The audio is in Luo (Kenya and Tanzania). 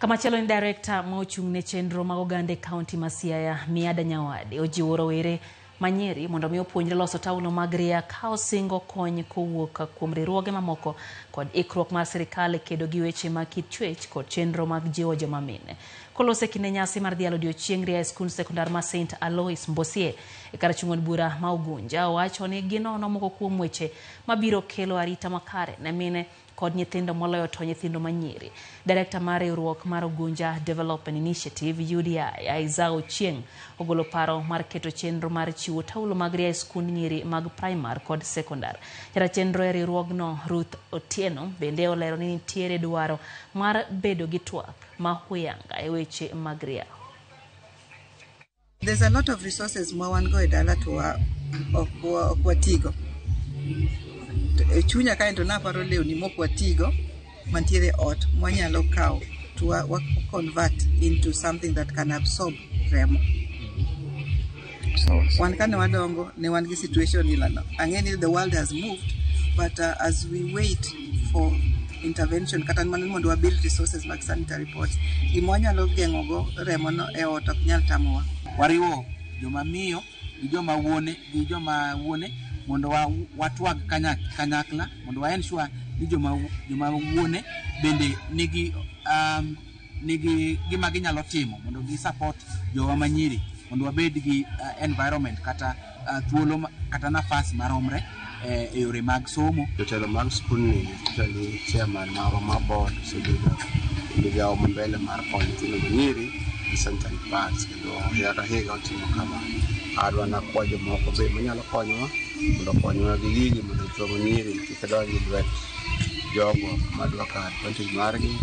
Kamachielo ni director ma ochung' ne chenro mag oganda e kaunti ma Siaya, Miada Nyawade, ojiwo rowere ma nyiri mondo mi opuonjre loso taulo mag ria ka osingo kony kowuok kuom riwruoge mamoko kod ikruok mar sirikal e kedo gi weche mag kit chwech kod chenro mag jiwo joma mine. Koloso e kinde nyasi mar dhialo odiochieng' ria e skund sekondar ma St. Alois Mbosie e kar chung' od bura ma Ugunja, owacho ni ginono moko kuom weche mabiro kelo arita makare ne mine kod nyithindo moloyo to nyithindo manyiri. Director mar riwruok mar Ugunja Development Initiative UDI, Isaiah Ochieng, ogolo paro mar keto chenro mar chiwo taulo mag ria e skund nyiri mag primar kod sekondar. Jata chenro e riwruogno Ruth Otieno bende olero ni nitiere dwaro mar bedo gi twak ma huyanga e weche mag ria. There's a lot of resources ma wan go e dala to ok watigo. E chunya kae to naparo lewni mok watigo mantiere ot mwanyalo kawo to wa convert into something that can absorb remo. Wan kane wadongo ne wan gi situation ilano. Ang'e ni the world has moved, but as we wait for intervention kata mana mondo wa build resources mag sanitary pads, gima wanyalo geng'o go remo no e ot ok nyal tamowa. Wariwo joma miyo gi joma wuone gi joma wuone mondo watwag kanyakla mondo wa ensure ni joma wuone bende nigi gima ginyalo timo mondo gi support jowa manyiri mondo wabed gi environment kata thuolo kata nafas maromre e yore mag somo. Jotelo mag skundni, especially chairman marwa mar board, osebedo e migawo ma mbele mar konyo nyithindo manyiri gi sanitary pads, kendo higa ka higa otimo kama. Adwa nakwa jomoko be manyalo konyowa mondo okonywa gi gigi mondo nyithindo manyiri kik donj e lwet jogo madwa kawo advantage margi.